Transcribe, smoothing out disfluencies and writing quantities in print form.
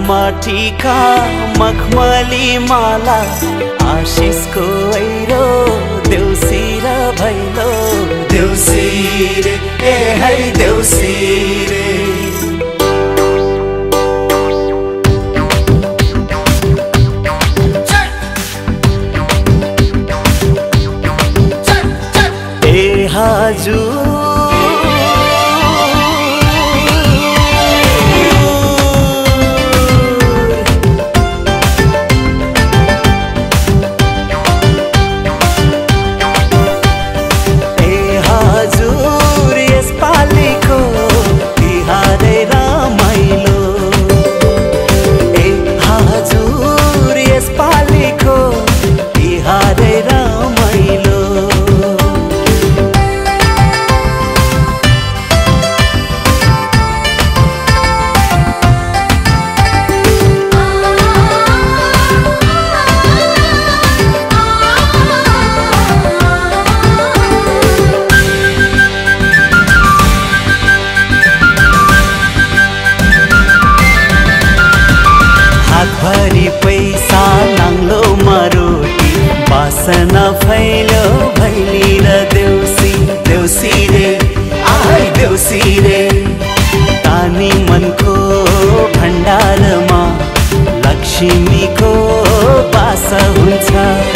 टीका मखमली माला आशिषको ऐरो देउसी र भैलो देउसी रे ए है देउसी रे ए हजुर भरी पैसा नाङ्लो रोटी बासना फैलो भैली र देउसी देउसी रे आइ देउसी रे तानी मनको भण्डारमा लक्ष्मीको बास हुन्छ।